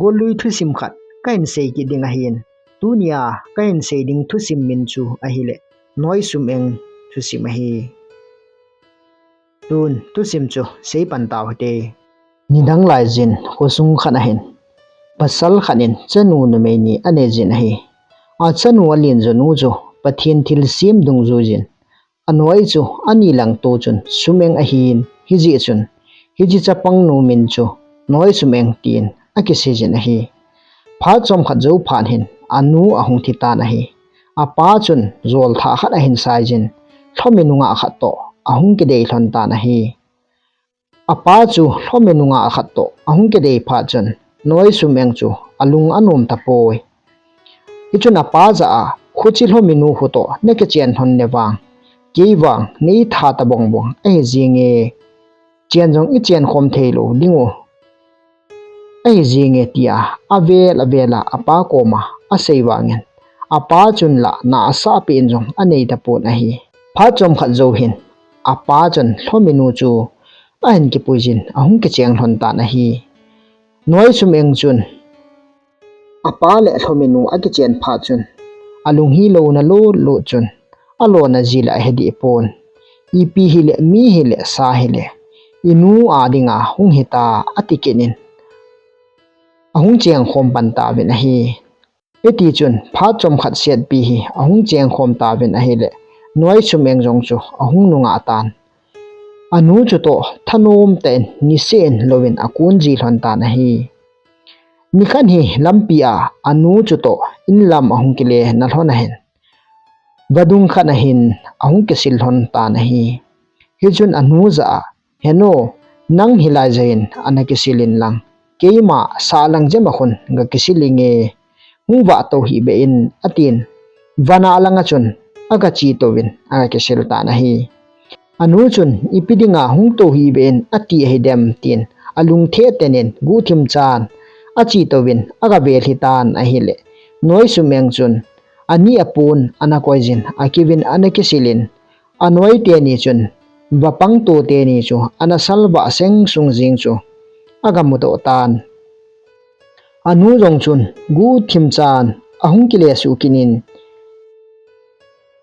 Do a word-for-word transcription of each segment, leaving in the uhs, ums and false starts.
Golui thusim khat kahin sei kit ding ahin, tunia kahin sei ding thusim min chu ahile, Noisum Eng thusim ahi. Tun thusim chu sei pan tau hite. Nidang laijin khosung khat ahin, pasal khat in chanu numei ni anei jin ahi. Achanu alen jo nu chu Pathen thilsem dungjuijin, anoi chu ani lang to chun Sum Eng ahin, hijeh chun hiche chapang nu min chu Noisum Eng tin akisei jin ahi. Phat chomkhat jou phat hin anu ahung thi tan ahi. Apa chun jol thah khat ahin saijin, lhomi nungah khat toh ahung kidei lhon tan ahi. Apa chu lhomi nungah khat toh ahung kidei phat chun Noisum Eng chu alung anom tapoi. Hichun apa jah a, khuche lhomi nu khu toh nakichen lhon le vang, kei vang nei tha tabong bong ahi jinge, chen jong ichen khom thei lou ding u ahi jinge, tia avel avel a apa koma asei vangin, apa chun lah na asah pen jong anei tapon ahi. Phat chomkhat jou hin apa chun lhomi nu chu ahin kipuijin ahung kicheng lhon tan ahi. Noisum Eng chun apa le lhomi nu akichen phat chun alung hi louna lut lut chun alona ji le ahe deh pon. Ipi hile, mi hile, sa hile, inu a dinga hung hita ati kit in ahung cheng khom pan tauvin ahi. Hiti chun phat chomkhat setpi hi ahung cheng khom tauvin ahile, Noisum Eng jong chu ahung nungah tan. Anu chutoh thanom tah in niseh in louvin akon ji lhon tan ahi. Nikhat hi lampi a anu chutoh in lam ahung kile na lhon ahin, vadung khat ahin ahung kisil lhon tan ahi. Hichun anu jah a, "Henu, nang hilai jeh in ana kisil in lang, keima sahlang jem a khun gakisil inge, hung vah tou hih beh in," atin, van a lang a chun aga che touvin aga kisil tan ahi. Anu chun, "Ipi dinga hung tou hih beh in ati ahi dem," tin alung theten in guhthim chan ache touvin aga velhi tan ahile, Noisum Eng chun ani apon ana koijin, akiuvin ana kisil in, anoi teni chun vapang to teni chu ana salvah seng sung jing chu aga mudoh tan. Anu jong chun guhthim chan ahung kile suh kit in,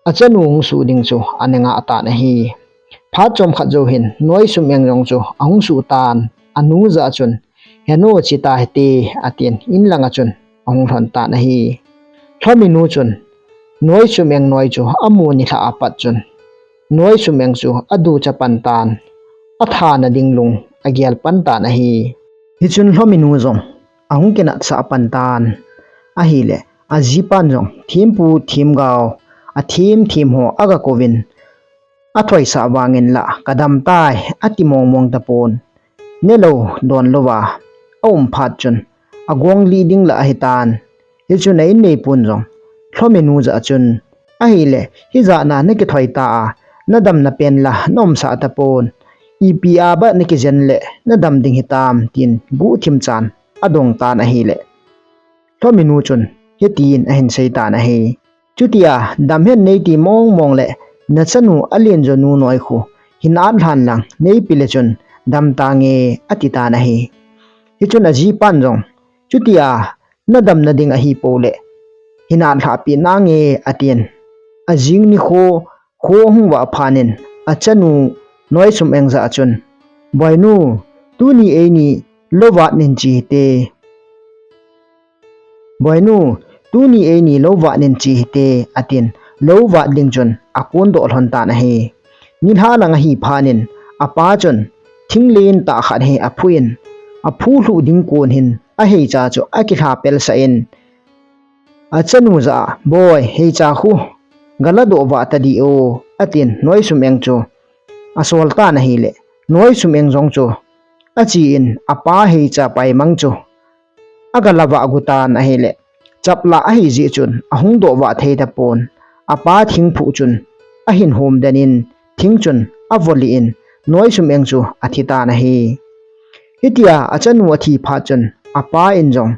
achanu hung suh ding chu ana ngah tan ahi. Phat chomkhat jou hin Noisum Eng jong chu ahung suh tan. Anu jah a chun, "Henu, che ta hite," atin in lang a chun ahung lhon tan ahi. Lhomi nu chun Noisum Eng noi chu amu nilhah a pat chun Noisum Eng chu aducha pan tan, athana ding lung agel pan tan ahi. Hichun lhomi nu jong ahung kinatsah pan tan ahile, ajipan jong thempu themgao, athem them ho aga kouvin, athoisah vangin lah, "Kadam tai," ati mong mong tapon. Nelou donlouva aum phat chun agong lih ding lah ahi tan. Hichun a in neipun jong lhomi nu jah a chun, "Ahile, hijat na nakithoi ta a, nadamna pen lah naumsah tapon, ipi a bah nakijen le nadam ding hitam?" tin guhthim chan adong tan ahile, lhomi nu chun hitin ahin sei tan ahi. "Chutia dam hen neiti mong mong le, nachanu alen jo nu noi khu hin atlhan lang neipe le chun dam tange," ati tan ahi. Hichun ajipan jong, "Chutia nadamna ding ahipou le hin atlhah pi nange," atin. Ajing nikho, kho ahung vah phat in achanu Noisum Eng jah a chun, "Boinu, tuni eini lou vat nin che hite. Boinu, tuni eini lou vat nin che hite," atin, lou vat ding chun akon doh lhon tan ahi. Nilhah lang ahi phat in apa chun thing lentah khat hi aphuh in, aphuh lhuh ding kon hin aheicha chu akilha pelsah in, achanu jah a, "Boi, heicha khu galadoh vah tadih o," atin Noisum Eng chu asol tan ahile, Noisum Eng jong chu ache in apa heicha paimang chu agalavah gu tan ahile, chaplah ahi jeh chun ahung doh vah thei tapon, apa thing phuh chun ahin hom den in, thing chun avo lih in, Noisum Eng chu athi tan ahi. Hitia achanu athi phat chun apa in jong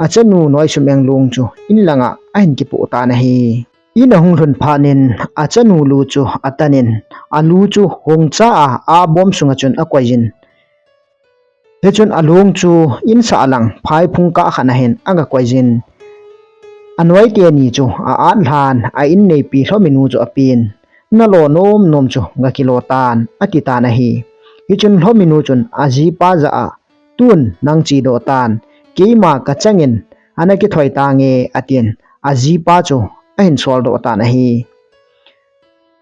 achanu Noisum Eng lung chu in langa ahin kipoh tan ahi. In ahung lhun phat in achanu lu chu atan in, alu chu hongcha a, abom sunga chun akoijin, Hichun along chu insah lang phaiphung kah khat ahin aga koijin. Anoi teni chu a-at lhan a inneipi Lhominu chu apen. Nalo nom nom chu gakilo tan, ati tan ahi. Hichun Lhominu chun ajipa jah a, tun nang chedoh tan, keima kachangin ana kithoi tange, atin ajipa chu ahin soldoh tan ahi.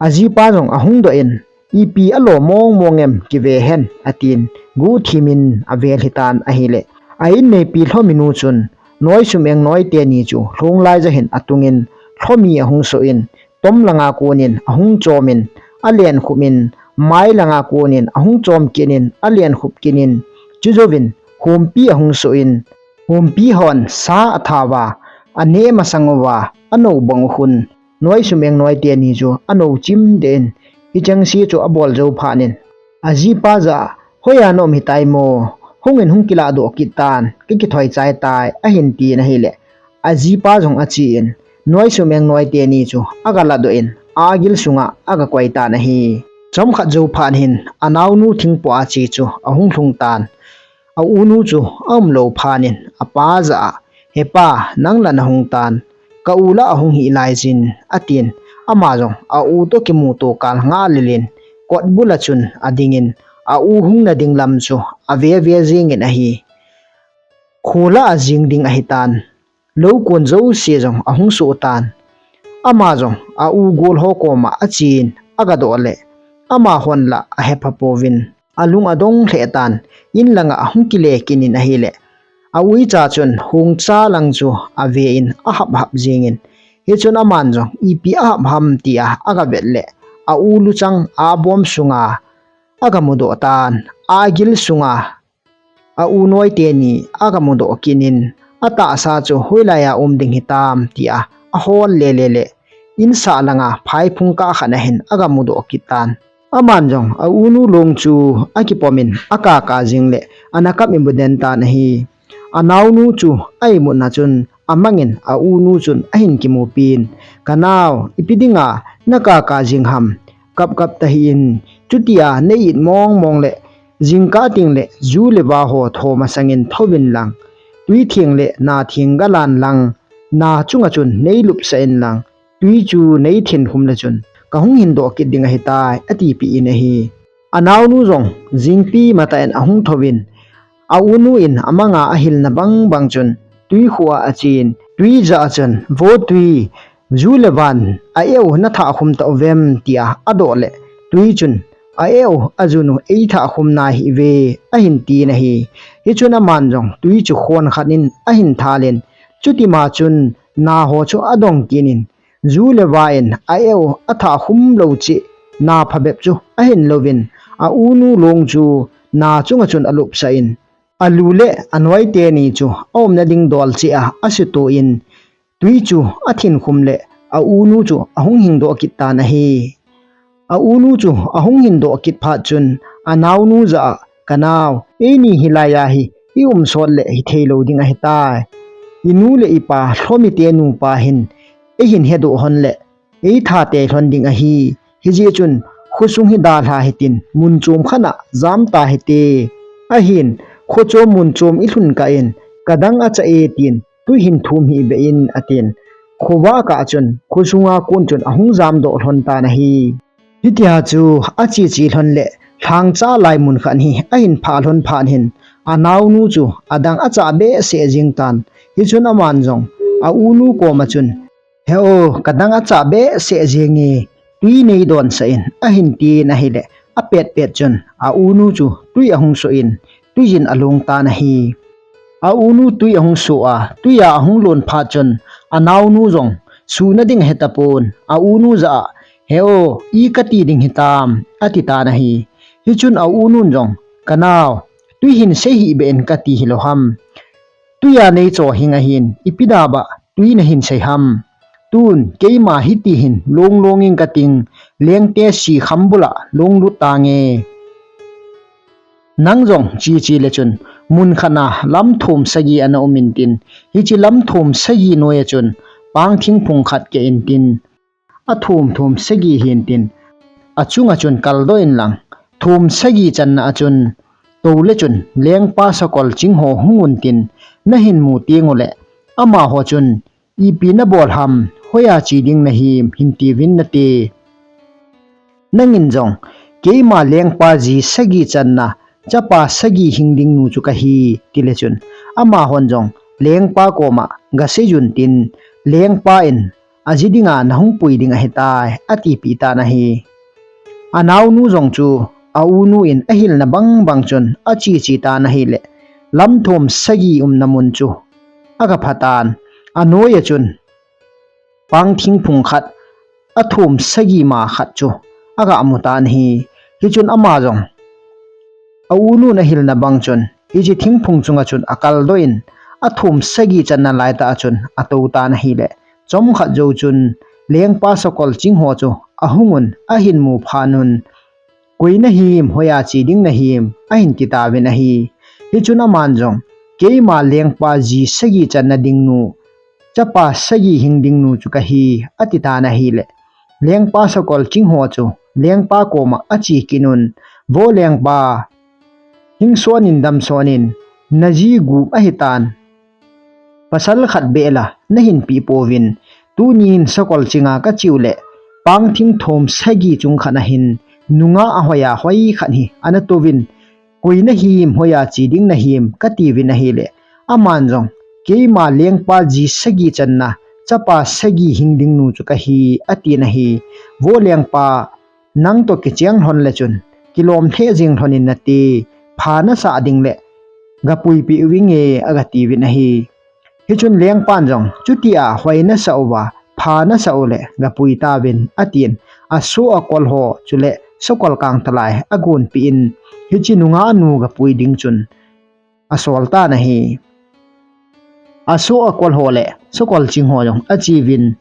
Ajipa jong ahung doh in, ipi alo mong mong em, kive hen, atin, guhthimin avel hitan ahile. A inneipi Lhominu chun, Noisum Engnoi teni chu lhung lai jah hin atungin, Lhomi ahung soh in, tom langa konin ahung chomin, alen khupin, mai langa konin ahung chom kinin, alen khup kinin, chujouvin, humpi ahung soh in, humpi hon sa atha uva, ane masang uva, ano bang u khun. Noisum Engnoi teni chu ano chim deh in, hichengse chu abol jou phat in, ajipa jah a, hoiya na um hitai mo, hungin hung kilah doh kit tan, kakithoi chai tai, ahin tin ahile. Ajipa jong achen, Noisum Engnoi teni chu aga ladoh in, agil sunga aga koi tan ahi. Chomkhat jou phat hin, anaonu thingpoh a che chu ahung lhung tan. A unu chu aumlou phat in, apa jah a, He pa, nang la nahung tan, ka u la ahung hi laijin, atin, ama jong a u toh kimuto kal ngah lelin, kot bula chun adingin, a u hung nading lam chu ave ve jingin ahi. Kho la ajing ding ahitan, lou kon jouse jong ahung soh tan. Ama jong a u gol ho koma achen, agadoh le, amahon la ahepha pouvin, alung adong lheh tan, in langa ahung kile kinin ahile. A uicha chun hung cha lang chu aven ahap hap jingin. Hichun aman jong ipi ahap ham tia agavet le, a u luchang abom sunga agamudoh tan, agil sunga a u noi teni agamudoh kinin, atahsa chu hoilaiya um ding hitam tia ahol lele le, insah langa phaiphung kah khat ahin agamudoh kit tan. Aman jong a unu long chu akipomin akaka jing le, ana kap imu den tan ahi. Anaonu chu a imutna chun amangin a unu chun ahin kimupin, Ka nao, ipi dinga nakaka jing ham? Kap kap tahih in, chutia na it mong mong le, jingkah teng le ju le va ho tho masangin thouvin lang, twi theng le na theng galan lang, na chunga chun neilupsah in lang, twi chu neithin khum le chun kahung hin doh kit ding ahitai, atipeh in ahi. Anaonu jong jingpi matah in ahung thouvin, a unu in amanga ahilna bang bang chun twi khoa achen, twi jah a chun, Vo twi, ju le van a-eh u nathah khum tauvem, tia adoh le, twi chun, A-eh u, ajun u eithah khum nahih uve, ahin tin ahi. Hichun aman jong twi chu khon khat in ahin thal in, chutima chun na ho chu adong kinin, ju le va in a-eh u athah khum lou cheh na phabep chu ahin louvin, a unu long chu na chunga chun alupsah in, a lu le a noi teni chu aumna ding dol cheh a asutoh in, twi chu athin khum le, a unu chu ahung hing doh kit tan ahi. A unu chu ahung hin doh kit phat chun, anaonu jah a, Ka nao, eini hilaiya hi i um sot le hithei lou ding ahitai. I nu le i pa Lhomi te nupa hin eihin hedoh lhon le eitha tei lhon ding ahi. Hijeh chun khosung hi dalha hitin, mun chom khat a jam ta hite. Ahin, Khochom mun chom i lhun kah in, ka dang achah e, tin twi hin thum hih beh in, atin. Khovah kah chun khosunga kon chun ahung jam doh lhon tan ahi. Hitia chu ache che lhon le, lhangcha lai mun khat hi ahin phah lhon phat hin, anaonu chu adang achah behseh jeng tan. Hichun aman jong a unu koma chun, He o, ka dang achah behseh jenge, twi nei donsah in, ahin tin ahile, apet pet chun a unu chu twi ahung soh in, twi in along tan ahi. A unu twi ahung soh a, twi a ahung lon phat chun, anaonu jong suhna ding ahetapon, a unu jah a, He o, i kati ding hitam, ati tan ahi. Hichun a unun jong, Ka nao, twi hin sei hih beh in kati hilou ham? Twi a nei cho hing ahin, ipi daba twi nahin sei ham? Tun, keima hiti hin long long ing kating, lengte si kham bula long lut tange. Nang jong che che le chun, mun khat a lam thum sagi ana um intin, hiche lam thum sagi noi a chun, pang thingphung khat keh intin, a thum thum sagi hintin, achunga chun kaldoh in lang, thum sagi channa a chun, Tou le chun, lengpa sakol ching ho hung un tin, na hin mu teng u le, amaho chun, ipi na bol ham, hoiya che ding na him, hin tiuvin nate. Nangin jong, keima lengpa ji sagi channa, chapa sagi hing ding nu chu ka hi, ti le chun, amahon jong, lengpa koma, ga sei un tin, lengpa in, a ji dinga na hung pui ding ahi tai, a tipeh tan ahi. A naonu jong chu, a unu in a hilna bang bang chun, a che che tan ahi le, lam thum sagi umna mun chu, a ga pha tan, a noi a chun, pang thingphung khat, a thum sagi ma khat chu, a ga mu tan ahi. Hichun ama jong, a unun a hilna bang chun, hiche thingphung chunga chun a kal doh in, a thum sagi channa laitah a chun a tou tan ahi le, chomkhat jou chun, lengpa sakol ching ho chu a hung un, a hin mu phat un, koi na him, hoiya che ding na him, a hin ti tauvin ahi. Hichun aman jong, keima lengpa ji sagi channa ding nu, chapa sagi hing ding nu chu ka hi, a ti tan ahi le, lengpa sakol ching ho chu, lengpa koma a che kit un, vo lengpa, hing son in dam son in, na ji gup ahi tan, pasal khat beh la, na hin pe pouvin, tunin sakol chinga ka che u le, pang thing thum sagi chung khat a hin, nungah a hoiya hoi khat hi, ana touvin, koi na him, hoiya che ding na him, ka tiuvin ahi le, aman jong, keima lengpa ji sagi channa, chapa sagi hing ding nu chu ka hi, a tin ahi. Vo lengpa, nang toh kicheng lhon le chun, kilom lheh jing lhon in nate, pha na sah ding le, ga puipeh uvinge, a ga tiuvin ahi. Hichun lengpan jong, chutia hoi na sah uva, pha na sah u le, ga pui tauvin, a tin, a so a kol ho, chule, sakol kangtalai, a gonpeh in, hiche nungah nu ga pui ding chun, a sol tan ahi. A so a kol ho le, sakol ching ho jong, a che uvin,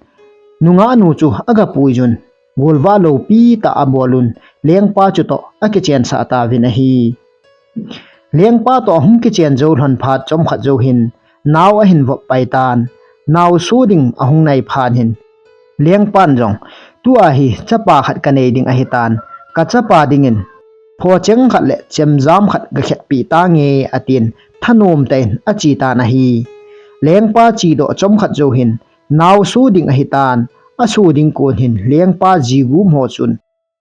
nungah nu chu, a ga pui un, golvah loupi tah a bol un, lengpa chu toh, a kichen sah tauvin ahi. Lengpa toh a hung kichen jou lhon phat chomkhat jou hin, nao a hin vop pai tan, nao so ding a hung nai phat hin, lengpan jong, tua hi chapa khat ka nei ding ahi tan, ka chapa dingin, phocheng khat le chemjam khat ga khetpeh tange, a tin, thanom tah in a che tan ahi. Lengpa che doh chomkhat jou hin, nao so ding ahi tan, a so ding kon hin, lengpa ji gup ho chun,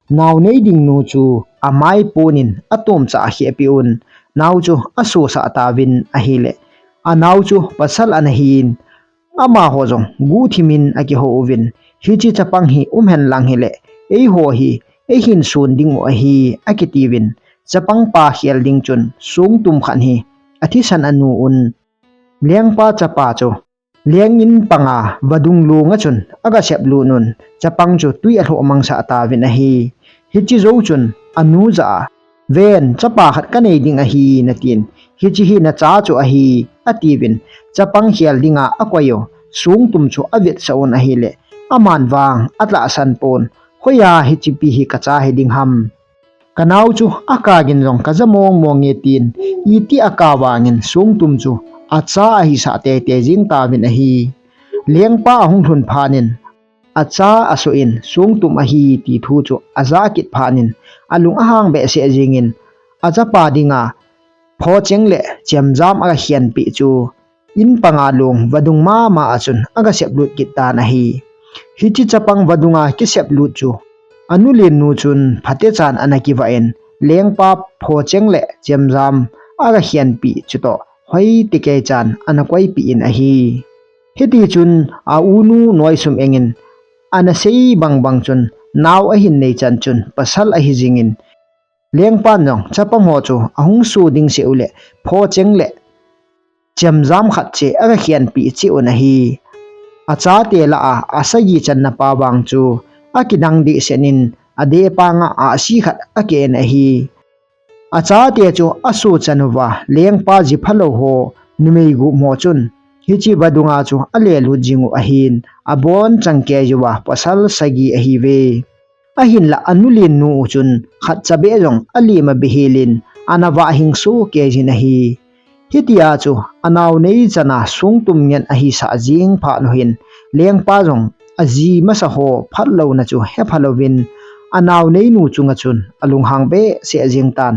nao nei ding nu chu, a mai pon in, a tomcha a khehpeh un, nao chu, a sosah tauvin ahi le, a nao chu, pasal ana hin, amaho jong, guhthim in a kihou uvin, hiche chapang hi, um hen lang hile, eiho hi, ei hin son ding u ahi, a kitiuvin, chapang pa khel ding chun, songtum khat hi, a thisan a nu un, lengpa chapa chu, leng in panga vadung long a chun a ga seplut un, chapang chu tui a lhoh mangsah tauvin ahi. Hiche jou chun a nu jah a, ven, chapa khat ka nei ding ahi, na tin, hiche hi na cha chu ahi, a tiuvin, chapang khel dinga a koi u, songtum chu a vetsah un ahi le, aman vang a tahsan pon, hoiya hiche pi hi ka cha hi ding ham. Ka nao chu a kagin jong ka ja mong mong e tin, iti a ka vangin songtum chu a cha ahi sah tei tei jing tauvin ahi. Lengpa a hung lhun phat in, a cha a so in songtum ahi ti thu chu a ja kit phat in, a lung a hang behseh jingin, a chapa dinga phocheng le chemjam a ga khenpeh chu, in panga long vadung mama a chun a ga seplut kit tan ahi. Hiche chapang vadunga kiseplut chu, a nu lennu chun phatechan ana kivah in, lengpa phocheng le chemjam a ga khenpeh chu toh, hoi tikei chan ana koipeh in ahi. Hiti chun a unu noi sum engin, ana sei bang bang chun, nao a hin nei chan chun, pasal ahi jingin, lengpan jong, chapang ho chu, a hung so ding seh u le, phocheng le, chemjam khat cheh, a ga khenpeh cheh un ahi. A chate lah a, a sagi channa pa vang chu, a kidang dehset in, a deh panga, a si khat, a ke in ahi. A chate chu, a so chan uva, lengpa ji phalou ho, numei gup ho chun, hiche vadunga chu, a lelut jing u ahin, a bon chang kei uva, pasal sagi ahiuve. Ahinlah a nu lennu u chun khat cha beh jong a lem a bihel in ana vah hing soh kei jin ahi. Hitia chu a nao nei chana songtum ngen ahi sah jing phat u hin lengpa jong a ji masa ho phatlouna chu hepha louvin a nao neinu chunga chun a lunghang behseh jeng tan.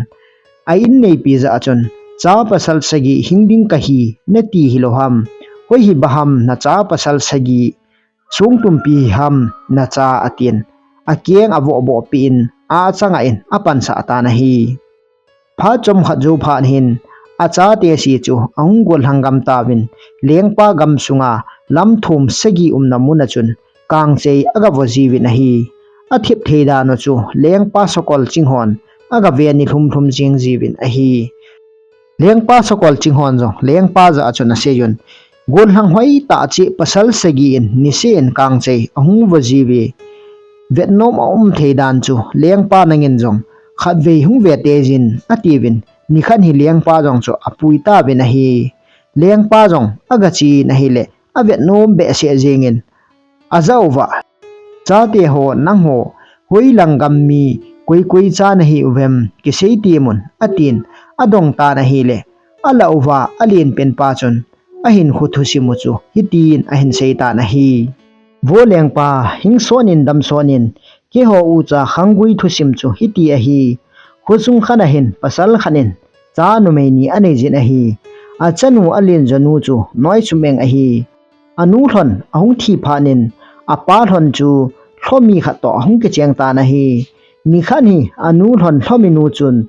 a in neipi jah a chun, cha pasal sagi hing ding kahi, nati hilou ham, hoi hi ba ham nacha pasal sagi songtumpi hi ham nacha atin, akeng avohboh peh in, achang a in apansah tan ahi. Phat chomkhat jou phat hin, achate si chu ahung gollhang gam tauvin, lengpa gamsunga lam thum sagi umna mun a chun, kangchei aga vo jiuvin ahi. Athip thei dan u chu, lengpa sakol ching hon aga ve ni lhum lhum jing jiuvin ahi. Lengpa sakol ching hon jong, lengpa jah a chun asei un, gollhang hoitah cheh pasal sagi in niseh in kangchei ahung vo jiuve. Vetnom aum thei dan chu, lengpa nangin jong khatvei hung ve teijin, atiuvin, nikhat hi lengpa jong chu apui tauvin ahi. Lengpa jong aga chen ahile, avetnom behseh jengin, ajah uva, chate ho, nangho hoilang gam mi, koi koi cha nahiuvem, kisei temun, atin, adong tan ahile, alah uva, alenpen pa chun, ahinkho thusim u chu hitin ahin sei tan ahi. Vo lengpa, hing son in, dam son in, keiho ucha khanggui thusim chu hiti ahi. Khosung khat a hin pasal khat in cha numei ni anei jin ahi. Achanu alen jonu chu noi sumeng ahi. Anu lhon ahung thi phat in, apa lhon chu lhomi khat toh ahung kicheng tan ahi. Nikhat hi anu lhon lhomi nu chun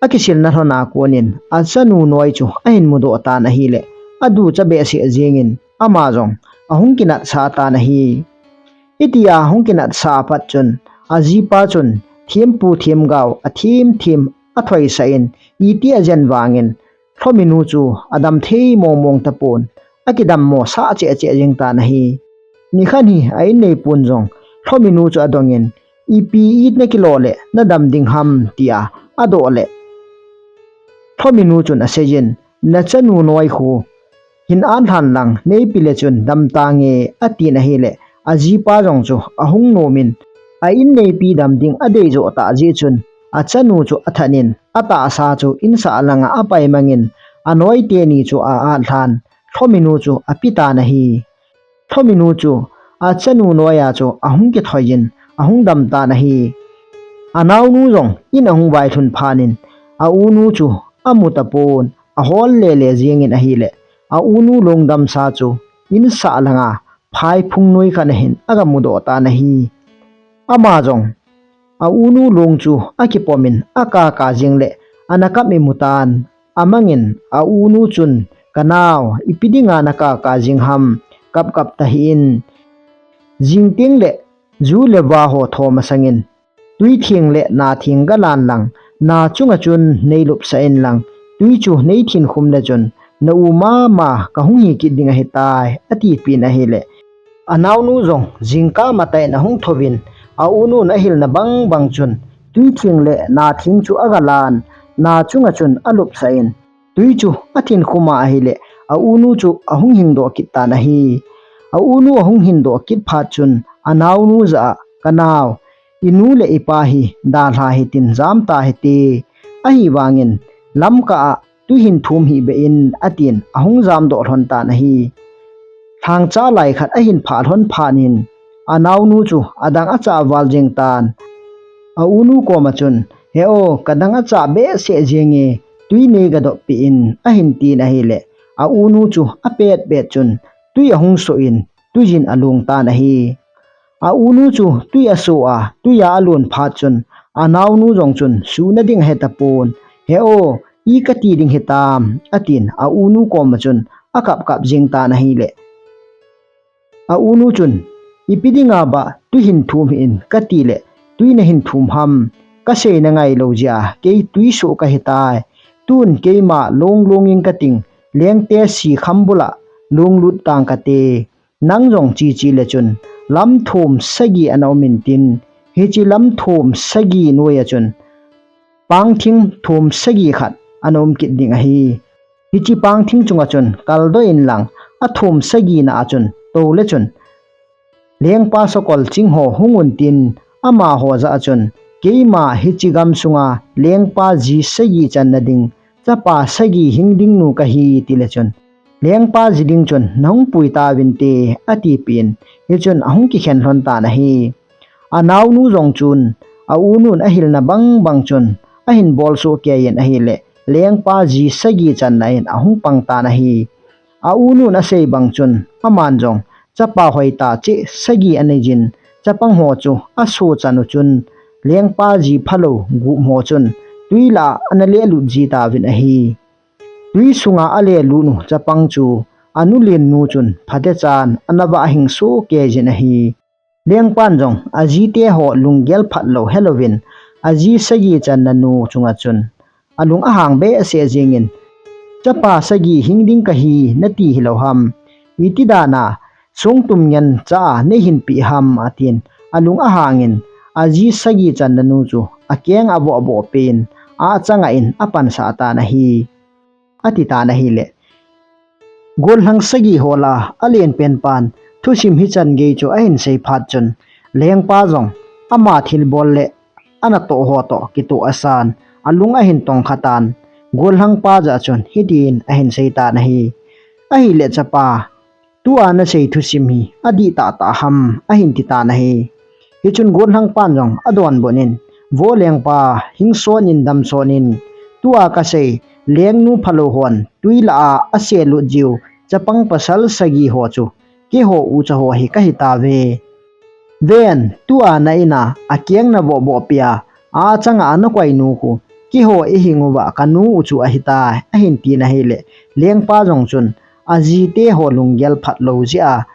akisilna lhon a kon in achanu noi chu ahin mudoh tan ahile, aducha behseh jengin ama jong ahung kinatsah tan ahi. Hitia ahung kinatsah a pat chun, ajipa chun thempu themgao athem them athoisah in, iti ajen vangin, lhomi nu chu adam thei mong mong tapon, akidammo sah cheh cheh jeng tan ahi. Nikhat hi a in neipun jong lhomi nu chu adongin, ipi it nakilo le nadam ding ham, tia adoh le, lhomi nu chun aseijin, nachanu noi khu hin an lhan lang, neipi le chun dam tange, atin ahile, ajipa jong chu ahung nomin, a in neipi dam ding adei joh tah jeh chun, achanu chu athat in, atahsa chu insah langa apai mangin, anoi teni chu a-at lhan, lhomi nu chu api tan ahi. Lhomi nu chu achanu noi a chu ahung kithoi in, ahung dam tan ahi. Anaonu jong in ahung vailhun phat in, a-unu chu amu tapon, ahol lele jengin ahile, a-unu lungdamsa chu insah langa phaiphung noi khat a hin aga mudoh tan ahi. Ama jong a-unu lung chu akipom in akaka jing le, ana kap imu tan. Amangin a-unu chun, "Kanao, ipi dinga nakaka jing ham, kapkap tahih in. Jing teng le ju le va ho tho masangin, tui theng le na theng galan lang, na chunga chun neilupsah in lang, tui chu neithin khum le chun, na u mama kahung hi kit ding ahitai," atipeh in ahile, anaonu jong jingkah matah in ahung thouvin, a-unun ahilna bangbang chun, tui theng le na theng chu agalan, na chunga chun alupsah in, tui chu athin khum a ahile, a-unu chu ahung hingdoh kit tan ahi. A-unu ahung hingdoh kit phat chun, anaonu jah a, "Kanao, inu le ipa hi dalha hitin jam tahite. Ahivangin, lamkah a tui hin thum hih beh in," atin, ahung jamdoh lhon tan ahi. Lhangcha lai khat ahin phah lhon phat in, anaonu chu adang achah val jeng tan. A-unu koma chun, "He o, kadang achah behseh jenge, tui neigadop peh in," ahin tin ahile, a-unu chu apet pet chun, tui ahung soh in, tuijin alung tan ahi. A-unu chu tui asoh a, tuija alun phat chun, anaonu jong chun suhna ding ahe tapon. "He o, i kati ding hitam," atin, a-unu koma chun akapkap jeng tan ahile, a-unu chun, "Ipi dinga ba tui hin thum hih in kati le, tui nahin thum ham? Kasei nangai lou jeh a kei tui soh kahitai. Tun keima lunglung in kating, lengte si kham bula lunglut tang kate. Nang jong cheche le chun, lam thum sagi ana um intin, hiche lam thum sagi noiya chun, pangthing thum sagi khat ana um kit ding ahi. Hiche pangthing chunga chun kaldoh in lang, athum sagina a chun tou le chun, lengpa sakol ching ho hung untin, amaho jah a chun, keima hiche gamsunga lengpa ji sagi channa ding, chapa sagi hing ding nu kahi," tile chun, "Lengpa ji ding chun nahung pui tauvinte," atipeh in, hichun ahung kikhen lhon tan ahi. Anaonu jong chun, a-unun ahilna bangbang chun, ahin bol soh kei in ahileh, lengpa ji sagi channa in ahung pang tan ahi. A unun asei bang chun, aman jong chapa hoitah cheh sagi anei jin, chapang ho chu aso chan u chun, lengpa ji phalou gup ho chun tui lah a ana lelut ji tauvin ahi. Tui sunga alelut u chapang chu anu lennu chun phatechan ana vah hing soh kei jin ahi. Lengpan jong ajite ho lunggel phatlou helouvin, aji sagi channa nu chunga chun alung ahang behseh jingin, "Chapa sagi hing ding kahi nati hilou ham? Iti dana songtum ngen cha a neihin peh ham?" atin, alung ahangin, aji sagi channa nu chu akeng avohboh peh in, achanga in apansah tan ahi, ati tan ahileh, gollhang sagi ho lah a alenpen pan thusim hichan gei chu ahin sei phat chun, lengpa jong ama thilbol le anatoh ho toh kitoh asan, alung ahin tongkha tan, gollhang pa jah chun hitin ahin sei tan ahi, "Ahileh chapa, tua nasei thusim hi adih tahtah ham?" ahin ti tan ahi. Hichun gollhang pan jong adonbut in, "Vo lengpa, hing son in dam son in, tua kasei lengnu phalou hon tui lah a aselut jiu chapang pasal sagi ho chu keiho ucha ho hi kahi tauve. Ven, tua na in a akeng navohboh peh a, achanga ana koi nu khu keiho ihing uva kanu u chu ahitai," ahin tin ahileh, lengpa jong chun ajite ho lunggel phatlou jeh a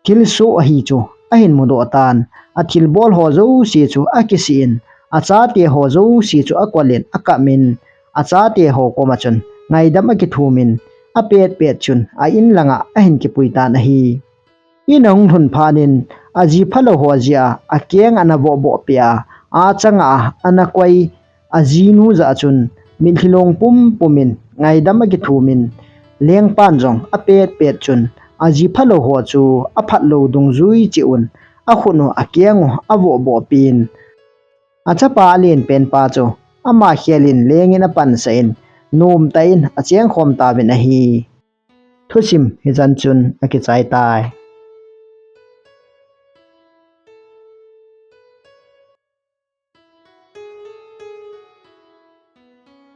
thilsoh ahi chu ahin mudoh tan, athilbol ho jouse chu akisih in, achate ho jouse chu akol in akap in, achate ho koma chun ngaidam akithum in, apetpet chun a-in langa ahin kipui tan ahi. In ahung lhun phat in, aji phalou ho jeh a akeng ana vohboh peh a, achanga ana koi ajinu jah chun mitlhi long pumpum in ngaidam akithum in, lengpan jong apetpet chun aji phalou ho chu aphatlou dungjui cheh un akhut u akeng u avohboh peh in, achapa alenpen pa chu ama khel in lengin apansah in, nomtah in achengkhom tauvin ahi. Thusim hichan chun akichai tai.